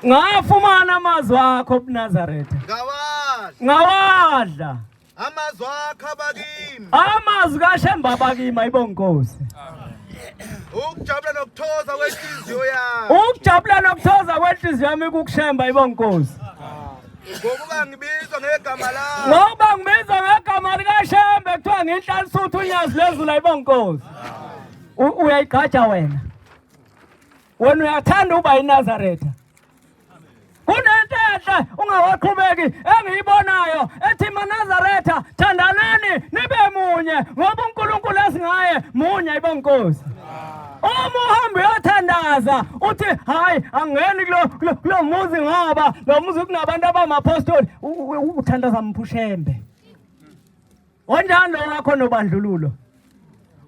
Ngafumana amazwi akho buNazaretha. Ngawadla. Ngawadla. Amazwi akho abakimi. Amazwi kaShembe abakimi ayibonga Nkosi. Ukujabula nokuthokoza kwenhliziyo yami. Ukujabula nokuthokoza kwenhliziyo yami kukuShembe ayibonga Nkosi. Ngokuba ngibizwa ngegama lakho. Ngoba ngibizwa ngegama likaShembe kuthiwa nginhlanhla unyazi lwezulu ayibonga Nkosi. Uyayigqaja wena. Wena uyathanda uba iNazaretha. Kunento enhle ungawaqhubeki engiyibonayo ethi maNazaretha thandanani nibe munye ngoba uNkulunkulu esingaye munye ayibonkosi. Uma uhamba uyothandaza uthi hayi angeni kulo kulo muzi ngoba lo muzi kunabantu abamapostoli uthandaza mphushembe. Onjani lo wakho nobandlululo?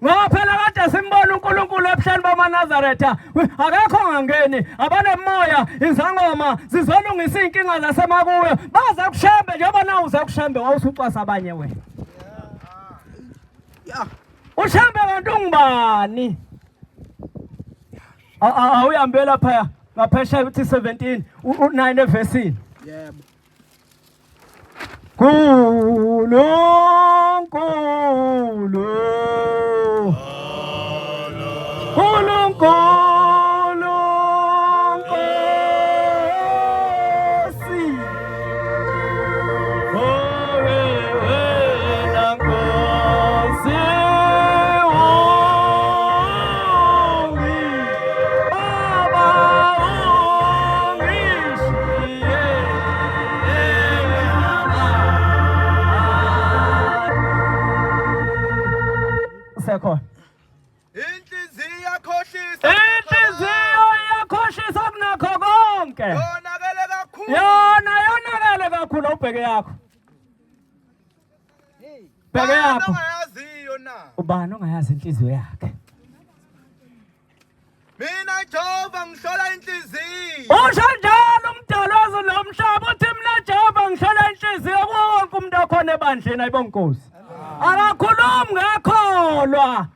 Ngoba phela kade simbona uNkulunkulu ebuhleni bamaNazaretha akekho ongangeni abanemoya izangoma zizolungisa iy'nkinga zasemakuyo baza kushembe njengoba nawe uze kushembe wawusucwasa abanye wena ushembe kanti ungubani awuhambe laphaya ngaphesheya uthi 17 u-9 evesini yebo Nkulunkulu Nkulunkulu Nkosi Owe wena Nkosi ungi Baba ungishiye Usekhona. Inhliziyo iyakhohlisa. Inhliziyo iyakhohlisa kunakho konke. Yonakele kakhulu. Yona yonakele kakhulu ubheke yakho. Bheke yakho. Ongayaziyo na? Ubani ongayazi inhliziyo yakhe? Mina Jehova ngihlola inhliziyo. Usho njalo umdali wezulu nomhlaba uthi mina Jehova ngihlola inhliziyo kuwo wonke umuntu okhona ebandleni ayibonga Nkosi. Akakhulumi ngakholwa.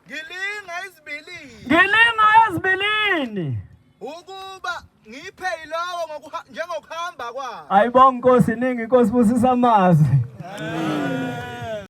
Ngilinga izibilini. Ngilinga ezibilini. Ukuba ngiphe yilowo njengokuhamba kwakhe. Ayibonga Nkosi iningi Nkosi busisa amazwi.